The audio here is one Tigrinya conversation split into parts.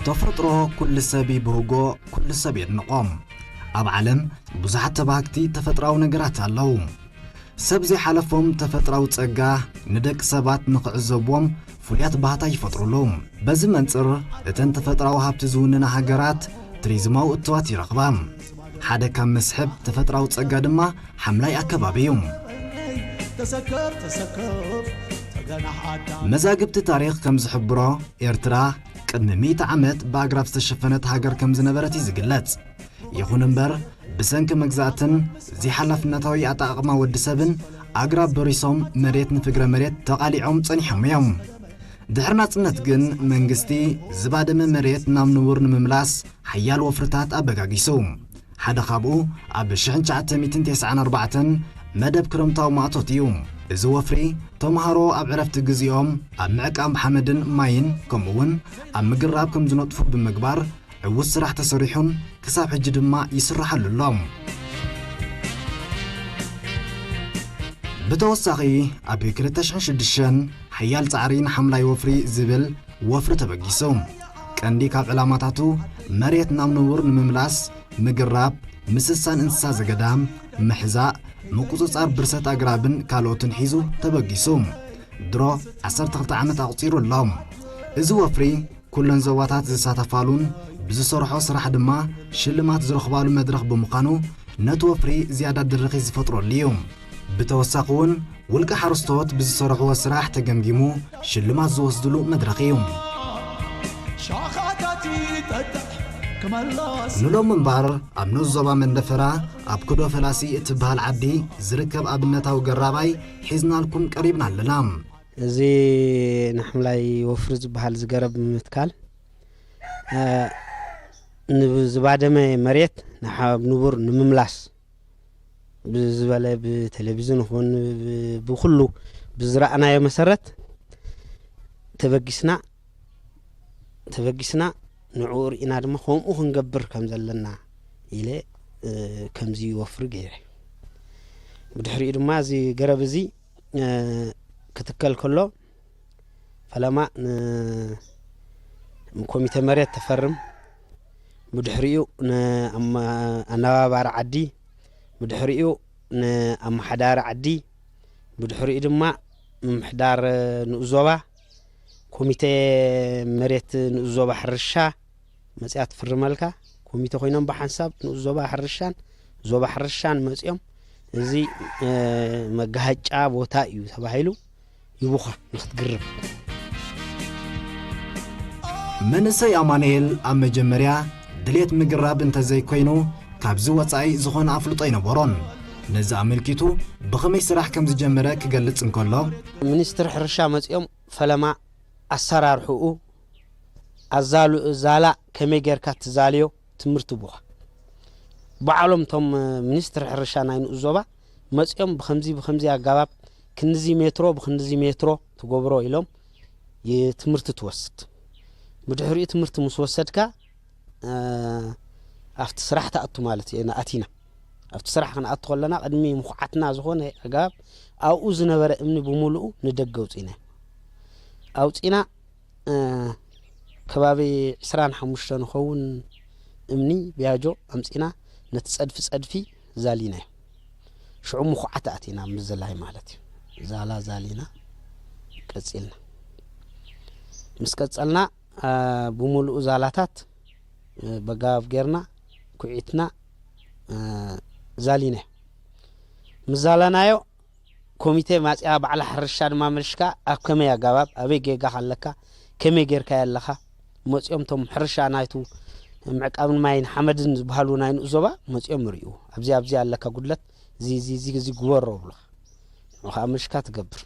ተፈጥሮ ኩሉ ሰብ ይብህጎ፣ ኩሉ ሰብ የድንቖ። ኣብ ዓለም ብዙሓት ተባህግቲ ተፈጥራዊ ነገራት ኣለዉ። ሰብ ዘይሓለፎም ተፈጥራዊ ጸጋ ንደቂ ሰባት ንኽዕዘብዎም ፍሉያት ባህታ ይፈጥሩሉ። በዚ መንጽር እተን ተፈጥራዊ ሃብቲ ዝውንና ሃገራት ቱሪዝማዊ እትዋት ይረኽባ። ሓደ ካብ መስሕብ ተፈጥራዊ ጸጋ ድማ ሓምላይ ኣከባቢ እዩ። መዛግብቲ ታሪኽ ከም ዝሕብሮ፣ ኤርትራ ቅድሚ ሚእቲ ዓመት ብኣግራብ ዝተሸፈነት ሃገር ከም ዝነበረት እዩ ዝግለጽ። ይኹን እምበር፣ ብሰንኪ መግዛእትን ዘይሓላፍነታዊ ኣጠቓቕማ ወዲ ሰብን ኣግራብ በሪሶም መሬት ንፍግረ መሬት ተቓሊዖም ጸኒሖም እዮም። ድሕሪ ናጽነት ግን መንግስቲ ዝባደመ መሬት ናብ ንቡር ንምምላስ ሓያል ወፍርታት ኣበጋጊሱ። ሓደ ካብኡ ኣብ ሽሕን ትሽዓተ ሚእትን ተስዓን ኣርባዕተን መደብ ክረምታዊ ማእቶት እዩ። እዚ ወፍሪ ተምሃሮ ኣብ ዕረፍቲ ግዜኦም ኣብ ምዕቃብ ሓመድን ማይን ከምኡውን ኣብ ምግራብ ከም ዝነጥፉ ብምግባር ዕዉት ስራሕ ተሰሪሑን ክሳብ ሕጂ ድማ ይስረሓሉ ኣሎ። ብተወሳኺ ኣብ ክልተ ሽሕን ሽዱሽተን ሓያል ጻዕሪ ንሓምላይ ወፍሪ ዝብል ወፍሪ ተበጊሱ። ቀንዲ ካብ ዕላማታቱ መሬት ናብ ንቡር ንምምላስ፣ ምግራብ፣ ምስሳን እንስሳ ዘገዳም፣ ምሕዛእ፣ ምቁጽጻር ብርሰት ኣግራብን ካልኦትን ሒዙ ተበጊሱ ድሮ ዓሰርተ ክልተ ዓመት ኣቑጺሩ ኣሎ። እዚ ወፍሪ ኩለን ዞባታት ዝሳተፋሉን ብዝሰርሖ ስራሕ ድማ ሽልማት ዝረኽባሉ መድረኽ ብምዃኑ ነቲ ወፍሪ ዝያዳ ድርኺት ዝፈጥረሉ እዩ። ብተወሳኺ እውን ውልቀ ሓረስቶት ብዝሰርሕዎ ስራሕ ተገምጊሙ ሽልማት ዝወስድሉ መድረኽ እዩ። ንሎም እምባር ኣብ ንኡስ ዞባ መንደፈራ ኣብ ክዶ ፈላሲ እትበሃል ዓዲ ዝርከብ ኣብነታዊ ገራባይ ሒዝናልኩም ቀሪብና ኣለና። እዚ ንሓምላይ ወፍሪ ዝበሃል ዝገረብ ብምትካል፣ እ፣ ንብ-፣ ዝባደመ መሬት ንሓ-፣ ንቡር ንምምላስ ብዝበለ ብቴሌቪዝን ይኹን ብ-፣ ብኹሉ ብዝረኣናዮ መሰረት ተበጊስና፣ ተበጊስና ንዕኡ ርኢና ድማ ከምኡ ክንገብር ከም ዘለና ኢለ፣ እ፣ ከምዚ ወፍሪ ገይረ። ብድሕሪኡ ድማ እዚ ገረብ እዚ፣ እ፣ ክትከል ከሎ ፈለማ ን-፣ ኮሚተ መሬት ተፈርም፣ ብድሕሪኡ ን-፣ ኣማ-፣ ኣነባባሪ ዓዲ፣ ብድሕሪኡ ንኣመሓዳሪ ዓዲ፣ ብድሕሪኡ ድማ ምምሕዳር ንኡስ ዞባ፣ ኮሚተ መሬት ንኡስ ዞባ ሕርሻ መጺኣ ትፍርመልካ። ኮሚተ ኮይኖም ብሓንሳብ ንኡስ ዞባ ሕርሻን ዞባ ሕርሻን መጺኦም፣ እዚ፣ እ፣ መጋሃጫ ቦታ እዩ ተባሂሉ ይቡኻ ንኽትግርብ። መንእሰይ ኣማኑኤል ኣብ መጀመርያ ድሌት ምግራብ እንተዘይኮይኑ፣ ካብዚ ወጻኢ ዝኾነ ኣፍልጦ ኣይነበሮን። ነዚ ኣመልኪቱ ብኸመይ ስራሕ ከም ዝጀመረ ክገልጽ እንከሎ፣ ሚኒስትሪ ሕርሻ መጺኦም ፈለማ ኣሰራርሕኡ ኣዛሉ-፣ ዛላ ከመይ ጌርካ ትዛልዮ ትምህርቲ ቡኻ። ባዕሎም እቶም ሚኒስትሪ ሕርሻ ናይ ንኡስ ዞባ መጺኦም ብኸምዚ ብኸምዚ ኣገባብ ክንድዚ ሜትሮ ብክንድዚ ሜትሮ ትገብሮ ኢሎም ይ-፣ ትምህርቲ ትወስድ። ብድሕሪኡ ትምህርቲ ምስ ወሰድካ፣ እ፣ ኣብቲ ስራሕ ትኣቱ ማለት እዩ። ኣቲና ኣብቲ ስራሕ ክንኣቱ ከለና ቅድሚ ምኹዓትና ዝኾነ ኣገባብ ኣብኡ ዝነበረ እምኒ ብምሉኡ ንደገ ኣውጺእና። ኣውጺእና፣ እ፣ ከባቢ ዕስራን ሓሙሽተን ንኸውን እምኒ ቢያጆ ኣምጺእና ነቲ ጸድፊ ጸድፊ ዛሊናዮ። ሽዑ ምኹዓት ኣቲና ምዝላይ ማለት እዩ። ዛላ ዛሊና ቀጺልና። ምስ ቀጸልና፣ እ፣ ብምሉኡ ዛላታት፣ እ፣ በጋብ ጌርና፣ ኩዒትና፣ እ፣ ዛሊናዮ። ምስ ዛላናዮ ኮሚቴ ማጽያ ባዕላ ሕርሻ ድማ መልሽካ ኣብ ከመይ ኣገባብ ኣበይ ጌጋ ኣለካ ከመይ ጌርካዮ ኣለኻ መጺኦም ቶም ሕርሻ ናይቱ ምዕቃብን ማይን ሓመድን ዝበሃሉ ናይ ንኡስ ዞባ መጺኦም ይርእዩ። ኣብዚ ኣብዚ ኣለካ ጉድለት እዚ እዚ እዚ እዚ ግበሮ ብሉኻ። ንኡ ከዓ መልሽካ ትገብር።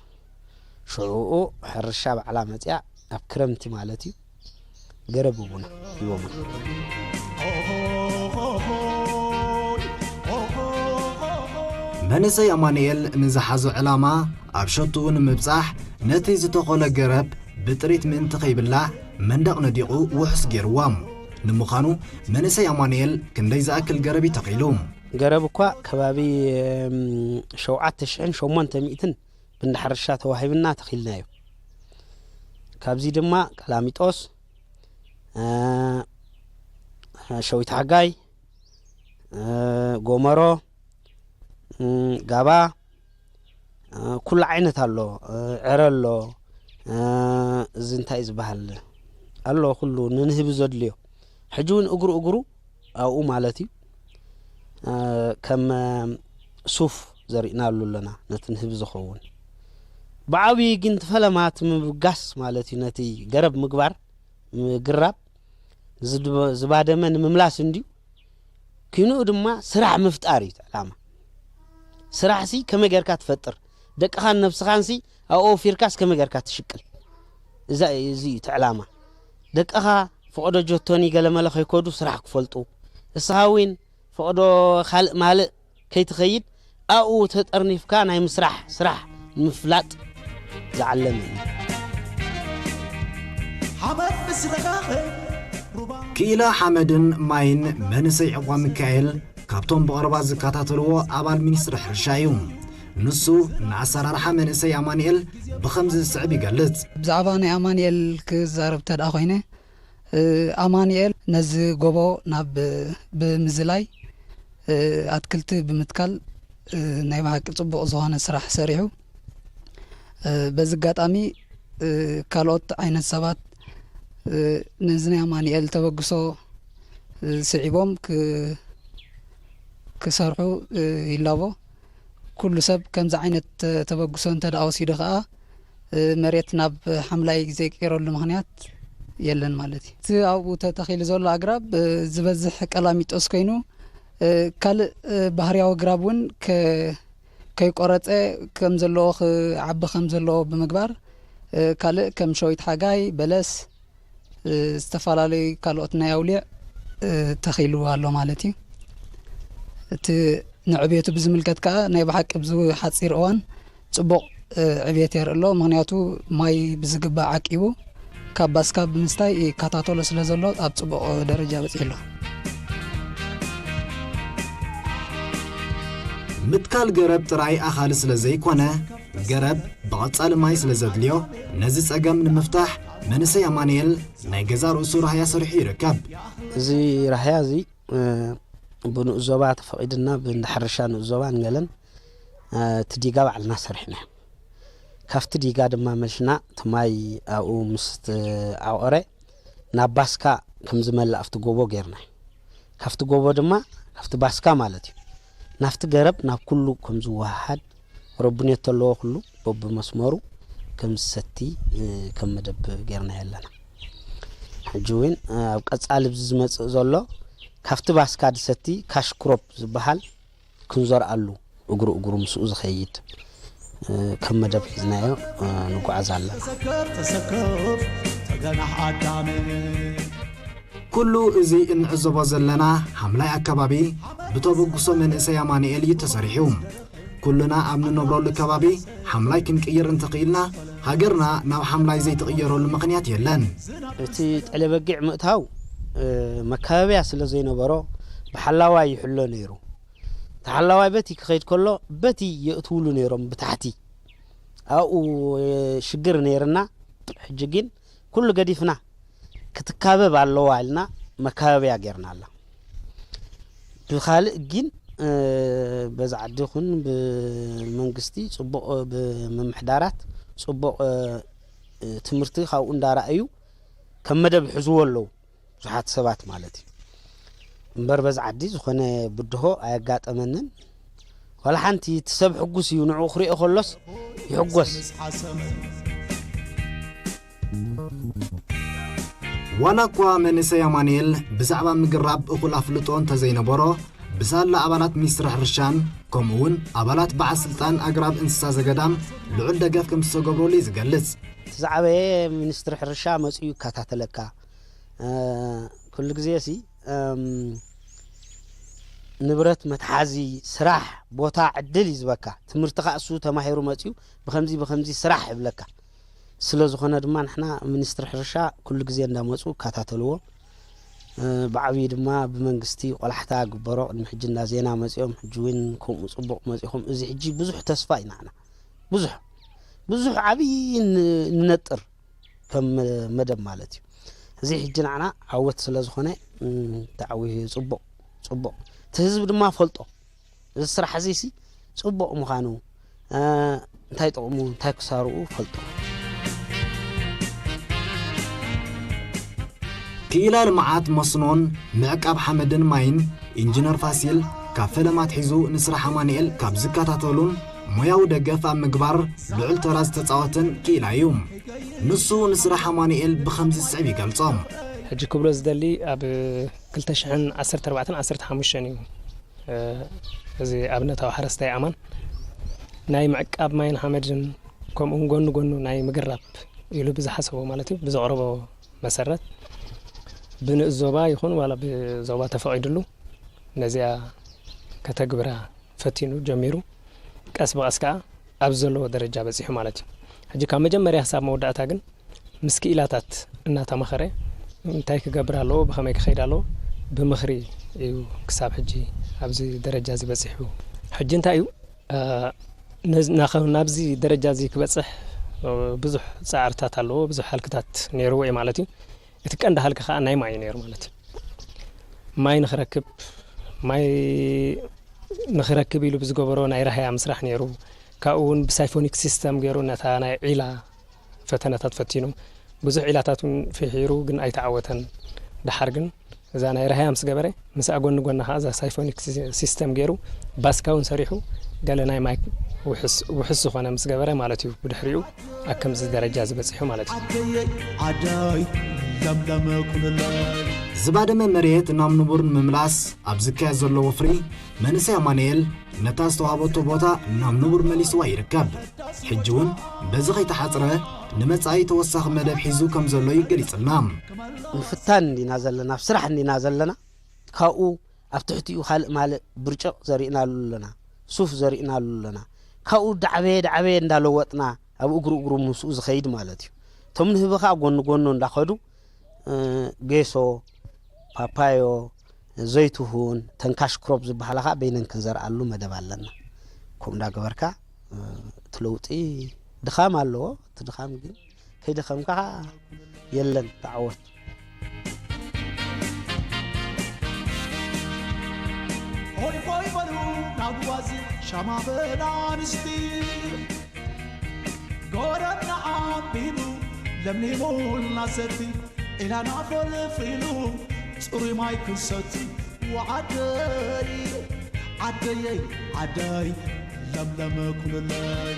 ሽዑኡ ሕርሻ ባዕላ መጺኣ ኣብ ክረምቲ ማለት እዩ ገረብ ሂቡና፣ ሂቦሙና። መንእሰይ ኣማኑኤል ንዝሓዞ ዕላማ ኣብ ሸትኡ ንምብጻሕ ነቲ ዝተኾለ ገረብ ብጥሪት ምእንቲ ከይብላዕ መንደቕ ነዲቑ ውሑስ ገይርዎ። ንምዃኑ መንእሰይ ኣማኑኤል ክንደይ ዝኣክል ገረብ እዩ ተኺሉ? ገረብ እኳ ከባቢ፣ እም፣ ሸውዓተ ሽሕን ሸሞንተ ሚእትን ብንዳ ሕርሻ ተዋሂብና ተኺልናዮ። ካብዚ ድማ ቀላሚጦስ፣ እ፣ ሸዊት ሓጋይ፣ እ፣ ጎመሮ፣ እ፣ ጋባ፣ እ፣ ኩሉ ዓይነት ኣሎ፣ እ፣ ዕረ ኣሎ፣ እ፣ እዚ እንታይ እዩ ዝበሃል ኣሎ፣ ኩሉ ንንህቢ ዘድልዮ። ሕጂ እውን እግሩ እግሩ ኣብኡ ማለት እዩ፣ እ፣ ከም፣ እ፣ ሱፍ ዘሪእናሉ ኣለና፣ ነቲ ንህቢ ዝኸውን። ብዓብዪ ግን እቲ ፈለማ እቲ ምብጋስ ማለት እዩ፣ ነቲ ገረብ ምግባር፣ ምግራብ፣ ዝድበ-፣ ዝባደመ ንምምላስ እንድዩ። ክንኡ ድማ ስራሕ ምፍጣር እዩ እቲ ዕላማ። ስራሕሲ ከመይ ጌርካ ትፈጥር? ደቅኻን ነብስኻንሲ ኣብኡ ኣውፊርካስ ከመይ ጌርካ ትሽቅል? እዛ፣ እዚ እዩ እቲ ዕላማ። ደቅኻ ፈቐዶ ጆቶኒ ገለመለ ከይከዱ ስራሕ ክፈልጡ፣ እስኻ እውን ፈቐዶ ካልእ ማልእ ከይትኸይድ ኣብኡ ተጠርኒፍካ ናይ ምስራሕ ስራሕ ንምፍላጥ ዝዓለመ እዩ። ሓመድ ምስ ረኸበ ሩባ ክኢላ ሓመድን ማይን መንእሰይ ዕቋ ሚካኤል ካብቶም ብቐረባ ዝከታተልዎ ኣባል ሚኒስትሪ ሕርሻ እዩ። ንሱ ንኣሰራርሓ መንእሰይ ኣማኑኤል ብኸምዚ ዝስዕብ ይገልጽ። ብዛዕባ ናይ ኣማኑኤል ክዛረብ እንተ ደኣ ኮይነ፣ እ፣ ኣማኑኤል ነዚ ጎቦ ናብ፣ ብምዝላይ፣ እ፣ ኣትክልቲ ብምትካል፣ እ፣ ናይ ብሓቂ ጽቡቕ ዝኾነ ስራሕ ሰሪሑ። እ፣ በዚ ኣጋጣሚ፣ እ፣ ካልኦት ዓይነት ሰባት፣ እ፣ ነዚ ናይ ኣማኑኤል ተበግሶ፣ እ፣ ስዒቦም ክ-፣ ክሰርሑ፣ እ፣ ይላቦ። ኩሉ ሰብ ከምዚ ዓይነት ተ-፣ ተበግሶ እንተ ደኣ ወሲዱ ከኣ፣ እ፣ መሬት ናብ ሓምላይ ዘይቀይረሉ ምኽንያት የለን ማለት እዩ። እቲ ኣብኡ ተተኺሉ ዘሎ ኣግራብ፣ እ፣ ዝበዝሕ ቀላሚጦስ ኮይኑ፣ እ፣ ካልእ፣ እ፣ ባህርያዊ ኣግራብ እውን ከ-፣ ከይቆረጸ ከም ዘለዎ፣ ክዓቢ ከም ዘለዎ ብምግባር፣ እ፣ ካልእ ከም ሸዊት ሓጋይ፣ በለስ፣ እ፣ ዝተፈላለዩ ካልኦት ናይ ኣውሊዕ፣ እ፣ ተኺሉ ኣሎ ማለት እዩ። እቲ ንዕቤቱ ብዝምልከት ከኣ ናይ ብሓቂ ኣብዚ ሓጺር እዋን ጽቡቕ፣ እ፣ ዕብየት የርኢ ኣሎ። ምኽንያቱ ማይ ብዝግባእ ዓቂቡ ካብ ባስካ ብምስታይ ይከታተሎ ስለ ዘሎ ኣብ ጽቡቕ ደረጃ በጺሑ ኣሎ። ምትካል ገረብ ጥራይ ኣኻሊ ስለ ዘይኮነ፣ ገረብ ብቐጻሊ ማይ ስለ ዘድልዮ፣ ነዚ ጸገም ንምፍታሕ መንእሰይ ኣማኑኤል ናይ ገዛ ርእሱ ራህያ ሰሪሑ ይርከብ። እዚ ራህያ እዚ፣ እ፣ ብንኡስ ዞባ ተፈቒድና፣ ብእንዳ ሕርሻ ንኡስ ዞባ ንገለን፣ እ፣ እቲ ዲጋ ባዕልና ሰሪሕና። ካብቲ ዲጋ ድማ መሊስና እቲ ማይ ኣብኡ ምስ ተዓቖረ ናብ ባስካ ከም ዝመልእ ኣብቲ ጎቦ ጌርና። ካብቲ ጎቦ ድማ፣ ካብቲ ባስካ ማለት እዩ፣ ናብቲ ገረብ፣ ናብ ኩሉ ከም ዝወሃሃድ፣ ረቡኔት ተለዎ ኩሉ በብመስመሩ ከም ዝሰቲ፣ እ፣ ከም መደብ ጌርናዮ ኣለና። ሕጂ እውን፣ እ፣ ኣብ ቀጻሊ ኣብዚ ዝመጽእ ዘሎ ካብቲ ባስካ ዝሰቲ ካሽ ክሮፕ ዝበሃል ክንዘርኣሉ እግሩ እግሩ ምስኡ ዝኸይድ፣ እ፣ ከም መደብ ሒዝናዮ፣ እ፣ ንጓዓዝ ኣለና። ተሰከፍ፣ ተሰከፍ፣ ተገናሕ ኣዳም። ኩሉ እዚ እንዕዘቦ ዘለና ሓምላይ ኣከባቢ ብተበግሶ መንእሰይ ኣማኑኤል እዩ ተሰሪሑ። ኩልና ኣብ ንነብረሉ ከባቢ ሓምላይ ክንቅይር እንተኽኢልና፣ ሃገርና ናብ ሓምላይ ዘይትቕየረሉ ምኽንያት የለን። እቲ ጤለ በጊዕ ምእታው፣ እ፣ መካበብያ ስለ ዘይነበሮ ብሓላዋይ ይሕሎ ነይሩ። ተሓላዋይ በቲ ክኸይድ ከሎ በቲ የእትውሉ ነይሮም ብታሕቲ። ኣብኡ፣ እ፣ ሽግር ነይርና። ሕጂ ግን ኩሉ ገዲፍና ክትካበብ ኣለዋ ኢልና መካበብያ ጌርና ኣላ። ብኻልእ ግን፣ እ፣ በዚ ዓዲ ይኹን ብመንግስቲ ጽቡቕ፣ እ፣ ብምምሕዳራት ጽቡቕ፣ እ፣ እ፣ ትምህርቲ ካብኡ እንዳረኣዩ ከም መደብ ይሕዝዎ ኣለዉ። ብዙሓት ሰባት ማለት እዩ። እምበር በዚ ዓዲ ዝኾነ ብድሆ ኣየጋጠመንን። ዋላ ሓንቲ፣ እቲ ሰብ ሕጉስ እዩ፣ ንዕኡ ክሪኦ ከሎስ ይሕጎስ። ዋላ እኳ መንእሰይ ኣማኑኤል ብዛዕባ ምግራብ እኹል ኣፍልጦ እንተዘይነበሮ፣ ብሳላ ኣባላት ሚኒስትሪ ሕርሻን ከምኡውን ኣባላት በዓል ስልጣን ኣግራብ እንስሳ ዘገዳም ልዑል ደገፍ ከም ዝተገብረሉ እዩ ዝገልጽ። እቲ ዝዓበየ ሚኒስትሪ ሕርሻ መጺኡ ይከታተለካ። እ፣ ኩሉ ግዜ ሲ፣ እም፣ ንብረት መትሓዚ፣ ስራሕ፣ ቦታ፣ ዕድል እዩ ዝበካ። ትምህርቲ ከዓ እሱ ተማሂሩ መፂኡ ብኸምዚ ብኸምዚ ስራሕ ይብለካ። ስለ ዝኾነ ድማ ንሕና ሚኒስትሪ ሕርሻ ኩሉ ግዜ እንዳመፁ ይከታተልዎ። እ፣ ብዓብዪ ድማ ብመንግስቲ ቆላሕታ ግበሮ። ቅድሚ ሕጂ እንዳ ዜና መፂኦም፣ ሕጂ እውን ከምኡ ፅቡቕ መፂኹም። እዚ ሕጂ ብዙሕ ተስፋ እዩ ንዓና። ብዙሕ፣ ብዙሕ ዓብዪ ን-፣ ንነጥር። ከም መደብ ማለት እዩ። እዚ ሕጂ ንዓና ዓወት ስለ ዝኾነ፣ እም፣ ተዓዊቱ። ጽቡቕ፣ ጽቡቕ። እቲ ህዝቢ ድማ ፈልጦ። እዚ ስራሕ እዚ ሲ ጽቡቕ ምዃኑ፣ እ፣ እንታይ ጥቕሙ፣ እንታይ ክሳርኡ ፈልጦ። ክኢላ ልምዓት መስኖን ምዕቃብ ሓመድን ማይን ኢንጂነር ፋሲል፣ ካብ ፈለማ ኣትሒዙ ንስራሕ ኣማኑኤል ካብ ዝከታተሉን ሞያዊ ደገፍ ኣብ ምግባር ልዑል ተራ ዝተፃወተን ክኢላ እዩ። ንሱ ንስራሕ ኣማኑኤል ብኸምዚ ዝስዕብ ይገልጾ። ሕጂ ክብሎ ዝደሊ ኣብ ክልተ ሽሕን ዓሰርተ ኣርባዕተን ዓሰርተ ሓሙሽተን እዩ፣ እ፣ እዚ ኣብነታዊ ሓረስታይ ኣማን ናይ ምዕቃብ ማይን ሓመድን ከምኡ እውን ጎኒ ጎኑ ናይ ምግራብ ኢሉ ብዝሓሰቦ ማለት እዩ ብዘቕረቦ መሰረት ብንእስ ዞባ ይኹን ዋላ ብዞባ ተፈቒድሉ ነዚኣ ከተግብራ ፈቲኑ ጀሚሩ ቀስ ብቐስ ከዓ ኣብ ዘለዎ ደረጃ በፂሑ ማለት እዩ። ሕጂ ካብ መጀመርያ ክሳብ መወዳእታ ግን ምስ ክኢላታት እናተማኸረ እንታይ ክገብር ኣለዎ፣ ብኸመይ ክኸይድ ኣለዎ ብምኽሪ እዩ ክሳብ ሕጂ ኣብዚ ደረጃ እዚ በፂሑ። ሕጂ እንታይ እዩ፣ እ፣ ነዝ-፣ ናኸ-፣ ናብዚ ደረጃ እዚ ክበፅሕ፣ እ፣ ብዙሕ ፃዕርታት ኣለዎ፣ ብዙሕ ሃልክታት ነይርዎ እዩ ማለት እዩ። እቲ ቀንዲ ሃልኪ ከዓ ናይ ማይ እዩ ነይሩ ማለት እዩ። ማይ ንኽረክብ፣ ማይ ንኽረክብ ኢሉ ብዝገበሮ ናይ ራህያ ምስራሕ ነይሩ። ካብኡ እውን ብሳይፎኒክ ሲስተም ገይሩ ነታ ናይ ዒላ ፈተነታት ፈቲኑ። ብዙሕ ዒላታት እውን ፍሒሩ ግን ኣይተዓወተን። ደሓር ግን እዛ ናይ ራህያ ምስ ገበረ ምስኣ ጎኒ ጎና ከዓ እዛ ሳይፎኒክ ሲ-፣ ሲስተም ገይሩ ባስካ እውን ሰሪሑ ገለ ናይ ማይ ውሕስ፣ ውሕስ ዝኾነ ምስ ገበረ ማለት እዩ ብድሕሪኡ ኣብ ከምዚ ደረጃ ዝበፅሑ ማለት እዩ። ዓደየይ ዓደይ ለምለም ኩንለይ ዝባደመ መሬት ናብ ንቡር ንምምላስ ኣብ ዝካየድ ዘሎ ወፍሪ መንእሰይ ኣማኑኤል ነታ ዝተዋህበቶ ቦታ ናብ ንቡር መሊስዋ ይርከብ። ሕጂ እውን በዚ ከይተሓፅረ ንመጻኢ ተወሳኺ መደብ ሒዙ ከም ዘሎ እዩ ገሊጽልና። ምፍታን እንዲና ዘለና፣ ኣብ ስራሕ እንዲና ዘለና። ካብኡ ኣብ ትሕቲኡ ካልእ ማልእ ብርጭቕ ዘሪእናሉ ኣለና፣ ሱፍ ዘሪእናሉ ኣለና። ካብኡ ዳዕበየ ዳዕበየ እንዳለወጥና ኣብ እግሩ እግሩ ምስኡ ዝኸይድ ማለት እዩ። እቶም ንህቢ ከዓ ጎኒ ጎኑ እንዳኸዱ፣ እ፣ ጌሶ፣ ፓፓዮ፣ ዘይትሁን፣ ተንካሽ ክሮፕ ዝበሃላ ከዓ በይነን ክንዘርኣሉ መደብ ኣለና። ከምኡ እንዳገበርካ፣ እ፣ እቲ ለውጢ ድኻም ኣለዎ። እቲ ድኻም ግን ከይደኸምካ የለን ተዓወት። ሆይ ሆይ በሉ ናጉባዝ ሻማ በላ ኣንስቲ ጎረና ዓቢቡ ለምሊሙልና ሰቲ ኢላና ፈልፊሉ ጽሩይ ማይ ክንሰቲ ወዓደይ ዓደየይ ዓደይ ለምለም ኩልለይ